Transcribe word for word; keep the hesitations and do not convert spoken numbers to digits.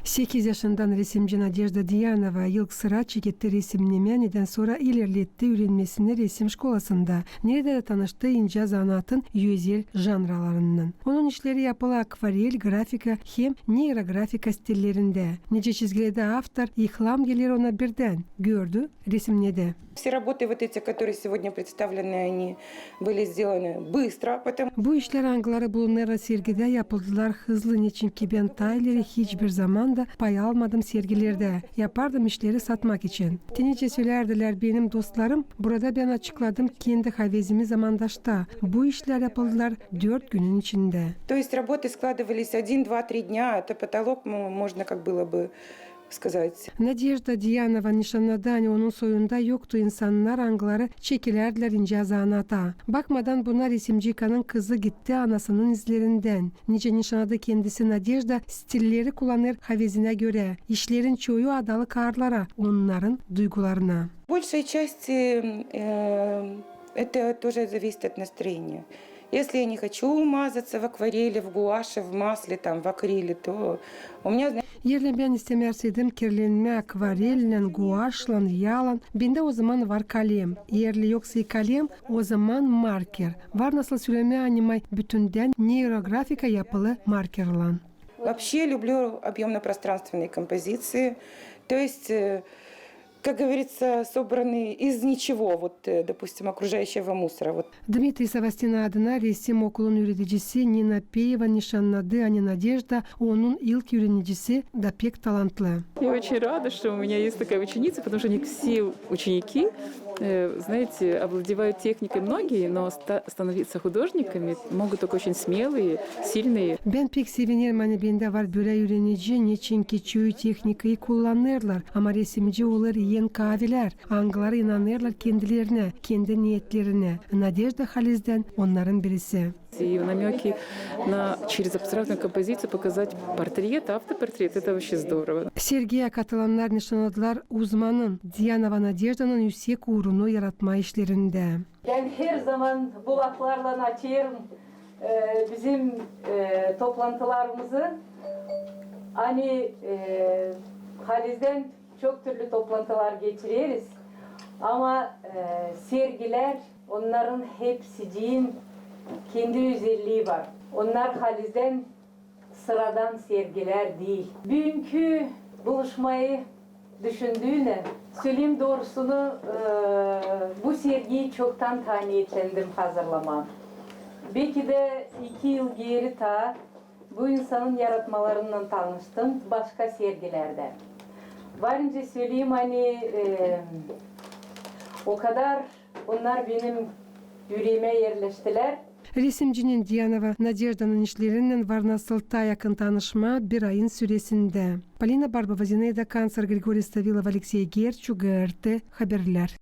Sekiz yaşından resimci Nadejda Diyanova ilk sıra çeketti resimnemää, nedän sora ilerletti üürenmesini resim şkolasında, neredä dä tanıştı incä zanaatın özel janralarınnan. Onun işleri yapılı akvarel, grafika hem neerografika stillerindä. Nicä çizgilerdä avtor ilham geler ona birdän, gördü resimnedä. Все работы вот эти, которые сегодня представлены, они были сделаны быстро, потому... Bu işlär, angıları bulunêrlar sergidä, yapıldılar hızlı, neçinki bän taa ileri hiç bir zaman da pay almadım sergilerdä. Yapardım işleri satmak için. Te nicä sölärdilär benim dostlarım, burada bän açıkladım kendi havezimi zamandaşta. Bu işlär yapıldılar dört günün içindä. То есть работы складывались один, два, три дня, это потолок, м, можно как было бы сказать. Nadejda Diyanova nişannadı, ani onun soyunda yoktu insannar, angıları çekilärdilär incä zanaata. Bakmadan buna, resimcikanın kızı gitti anasının izlerindän. Nicä nişannadı kendisi Nadejda, stilleri kullanêr havezinä görä. İşlerin çoyu adalı karlara, onnarın duygularına. В большей части, э, это тоже зависит от настроения. Если я не хочу мазаться в акварели, в гуаше, в масле, там, в акриле, то у меня, зна- Eer bän istämärseydim kirlenmää akvarellän, guaşlan, yaalan, bendä o zaman var kalem. Eer yok sa kalem, o zaman marker. Var nasıl sölemää, ani may bütündän neerografika yapılı markerlan. Вообще люблю объёмно-пространственные композиции. То есть, э, как говорится, собранные из ничего, вот, э, допустим, окружающего мусора. Вот. Dmitriy Savastin adına resim okulun üüredicisi Nina Peyeva nişannadı, ani Nadejda, onun ilk üürenicisi, da pek talantlı. Я очень рада, что у меня есть такая ученица, потому что не все ученики, э, знаете, овладевают техникой, многие, но ста- становиться художниками могут только очень смелые, сильные. Bän pek sevinerim, ani bendä var bölä üürenici, neçinki çoyu tehnikayı kullanêrlar, ama resimci olêr en kaavilär, angıları inanêrlar kendilerinä, kendi neetlerinä. Nadejda halizdän onnarın birisi. И в намёке на, через абстрактную композицию показать портрет, автопортрет, это вообще здорово. Sergiyä katılannar nişannadılar uzmanın, Diyanova Nadejdanın üüsek uurunu yaratma işlerindä. Bän her zaman bu laflarlan açêrım, e, bizim, e, toplantılarımızı. Ani, e, halizdän çok türlü toplantılar geçireriz. Ama, e, sergilär, onnarın hepsicin kendi özellii var. Onnar halizdän sıradan sergilär diil. Büünkü buluşmayı düşündüünä, söleyim doorusunu, e, bu sergiyi çoktan taa neetlendim hazırlamaa. Beki dä iki yıl geeri taa bu insanın yaratmalarınnan tanıştım başka sergilerdä. Var nicä söleyim, ani, e, o kadar onnar benim üreemä erleştilär. Resimcinin Diyanova Nadejdanın işlerinnän var nasıl taa yakın tanışmaa bir ayın süresindä. Polina Barbova, Zinaida Kantsar, Grigoriy Stavilov, Aleksey Gerçu, GRT Haberlär.